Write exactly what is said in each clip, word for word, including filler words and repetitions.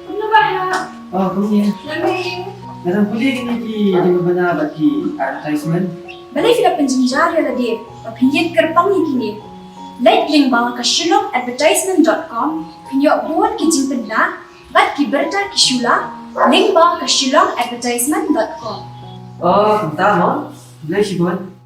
Kumno ba ha? Oh, kumne. Nga dang pule kine ki jingpynbna bad ki advertisement. Balei phi la pynjynjar ïa lade ba phin ïeng kyrpang ïa kine? Leit lyngba ka shillong advertisement dot com, phin ïoh bun ki jingpynbna bad ki bynta ki shu la, lyngba ka shillong advertisement dot com. Oh, kumta mo. Balei shibun.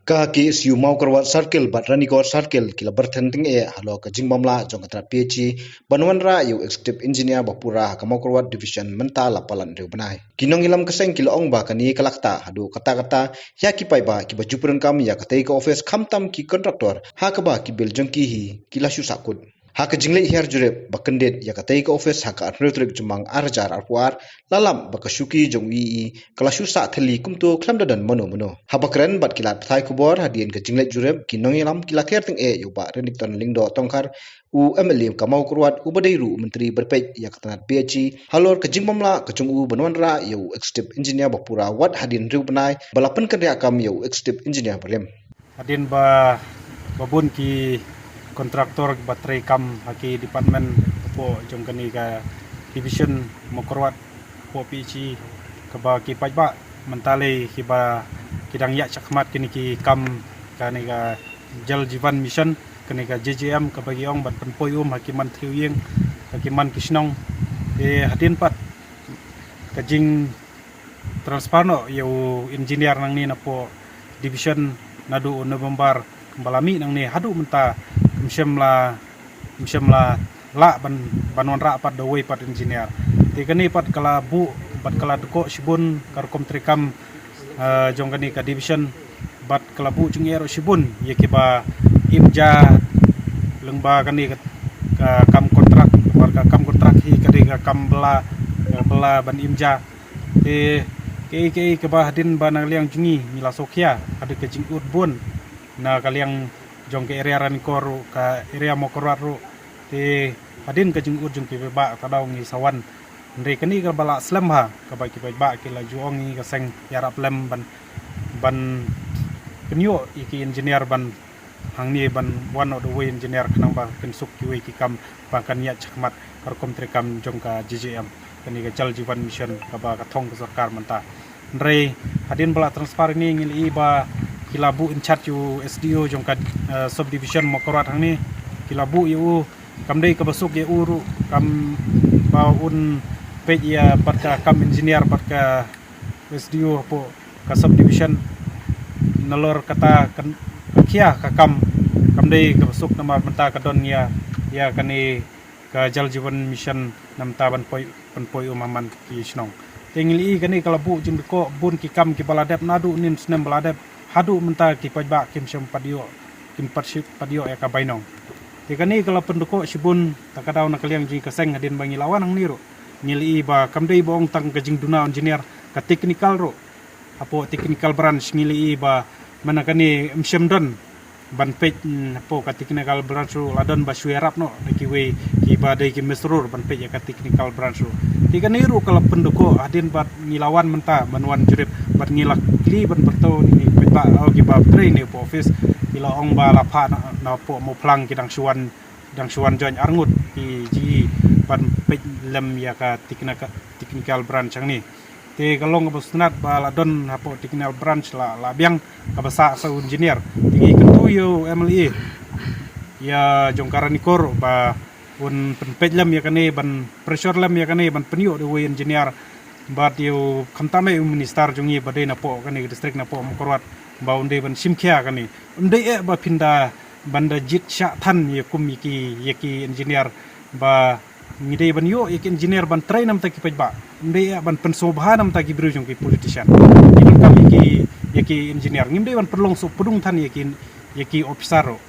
Ka K S U Mawkyrwat Circle bad Ranikor Circle ki la byrthen tyngeh halor ka jingbym lah jong ka tnat P H E ban wanrah ïa u Executive Engineer ba pura ha ka Mawkyrwat Division mynta la palat hynriew bnai. Ki nongïalam ka seng ki la ong ba kane ka la ktah haduh katta katta ïa ki paidbah kiba ju pyndonkam ïa katei ka office khamtam ki contractor ha kaba ki bill jong ki hi ki la shu sahkut. Ha ka jingleit hiar jurip ba kyndit ïa katei ka office ha ka arphew tarik Jymmang ar hajar arphew ar, la lap ba ka shuki jong u E E ka la shu sah thylli kumto khlem da don mano mano. Haba kren bad ki lad pathai khubor hadien ka jingleit jurip, ki nongïalam ki la ker tyngeh ïa u Bah Renikton Lyngdoh Tongkhar, u M L A ka Mawkyrwat uba dei ruh u Myntri ba peit ïa ka tnat P H E, halor ka jingbym lah ka jong u ban wanrah ïa u Executive Engineer ba pura wat hadien hynriew bnai ba la pynkynriah kam ïa u Executive Engineer barim. Hadien ba, ba bun ki contractor ba trei kam ha ki department hapoh jong kane ka division Mawkyrwat hapoh P H E, kaba ki paidbah mynta lei kiba ki dang ïaid shakhmat kine ki kam, kane ka Jal Jeevan Mission, kane ka J J M kaba ki ong ban pynpoi um ha ki man thriew ïing, ha ki man ki shnong. Te hadien pat ka jing transfer noh ïa u engineer nangne napoh division naduh u November ba la mih nangne haduh mynta, ym shym la, ym shym la lah ban, ban wanrah pat da uwei pat engineer. Te kane pat ka la buh bad ka la dkoh shibun ka rukom treikam, eh, jong kane ka division, bad ka la buh jingeh ruh shibun ïa kiba im ja lyngba kane ka, ka kam kontrak, bad ka kam kontrak hi ka dei ka kam bylla, ka bylla ban im ja. Te kaei kaei kaba hadien ba na ka liang jong ngi ngi la sngewkhia, ka dei ka jingud bun na ka liang jong ka area Ranikor ruh, ka area Mawkyrwat ruh. Te hadien ka jingud jong ki paidbah ka daw ngi sa wan. Hynrei kane kaba la slem ha kaba ki paidbah ki la ju ong ïa ka seng ïarap lem ban, ban pynïoh ïa ki engineer ban hangne ban wan noh da uwei engineer khnang ba kin suk kiwei ki kam ba kan ïaid shakhmat ka rukom treikam jong ka J J M, kane ka Jal Jeevan Mission kaba ka thong ka sorkar mynta. Hynrei hadien ba la transfer ine ngi la ïohi ba ki la buh in charge ïa u S D O jong ka, eh, subdivision Mawkyrwat hangne, ki la buh ïa u, kam dei kaba suk ïa u ruh, kam ba un peit ïa bad ka kam engineer bad ka S D O hapoh ka subdivision. Nalor kata ka, ka khia ka kam, kam dei kaba suk namar mynta ka don ïa, ïa kane ka Jal Jeevan Mission namar ban poi, ban poi um ha man ki shnong. Te ngi la ïohi kane ka la buh jingdkoh bun ki kam kiba la dep naduh nin snem ba la dep haduh mynta ki paidbah kim shym pat ïoh, kim pat shym pat ïoh ïa ka bainong. Te kane ka la pyndkoh shibun, ta ka daw na ka liang jong ngi ka seng hadien ba ngi la wan hangne ruh ngi la ïohi ba kam dei ba ong tang ka jingduna engineer, ka technical ruh, hapoh technical branch ngi la ïohi ba mynta kane ym shym don ban peit, mm, hapoh ka technical branch ruh, la don ba shu ïarap noh da kiwei kiba dei ki mesrur ban peit ïa ka technical branch ruh. Te kane ruh ka la pyndkoh hadien bad ngi la wan mynta ban wan jurip bad ngi la kylli ban pyrto ïa ki paidbah, oh, kiba trei ne hapoh office, ki la ong ba la phah na, napoh Mawphlang ki dang shu wan, dang shu wan join arngut ki G E ban peit lem ïa ka technical, technical branch hangne. Te ka long kaba sngewtynnat ba la don hapoh technical branch la, la biang kaba sah sa u engineer. Te ngi kyntu ïa u M L A ïa jong ka Ranikor ba un pynpeit lem ïa kane, ban pressure lem ïa kane ban pynïoh da uwei engineer. Bad ïa u khamtam eh u minister jong ngi ba dei napoh kane ka district napoh Mawkyrwat ba un dei ban shim khia kane. Ym dei eh ba phin da ban da jied shah than ïa kum ïa ki, ïa ki engineer ba ngi dei ban ïoh ïa ki engineer ban trei namar ki paidbah. Ym dei eh ban pynsngewbha namar ki briew jong ki politician. Ngi donkam ïa ki, ïa ki engineer. Ngim dei ban pynlong sngewpdung than ïa ki, ïa ki officer ruh.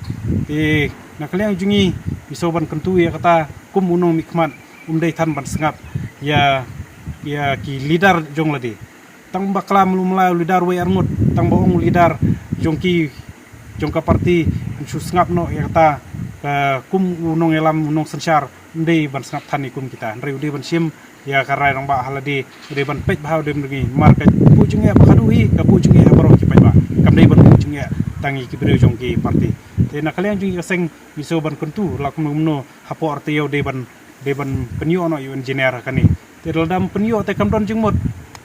Te na ka liang jong ngi ngi sngew ban kyntu ïa kata kum u nongmihkhmat, ym dei than ban sngap ïa, ïa ki leader jong lade. Tang ba khlem lum la u leader wei arngut, tang ba ong u leader jong ki, jong ka party, yn shu sngap noh ïa kata, ka kum u nongïalam, u nongsynshar, ym dei ban sngap than ïa kum kita. Hynrei u dei ban shim ïa ka rai rangbah ha lade, u dei ban peit bha u dei ban ri. Namar ka buh jingeh ba haduh hi, ka buh jingeh baroh ki paidbah. Kam dei ban buh jingeh Ïa ki briew jong ki party. Te na ka liang jong ki ka seng ngi shu ban kyntu la kumno kumno hapoh R T O dei ban, dei ban pynïoh noh ïa u engineer ha kane. Te lada ym pynïoh te kam don jingmut.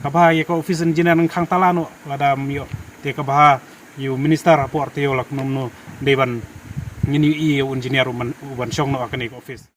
Kaba ïa ka office engineer nang khang tala noh lada ym ïoh. Te kaba ïa u minister hapoh R T O la kumno kumno dei ban ngin ïohi ïa u engineer u ban, u ban shong noh ha kane ka office.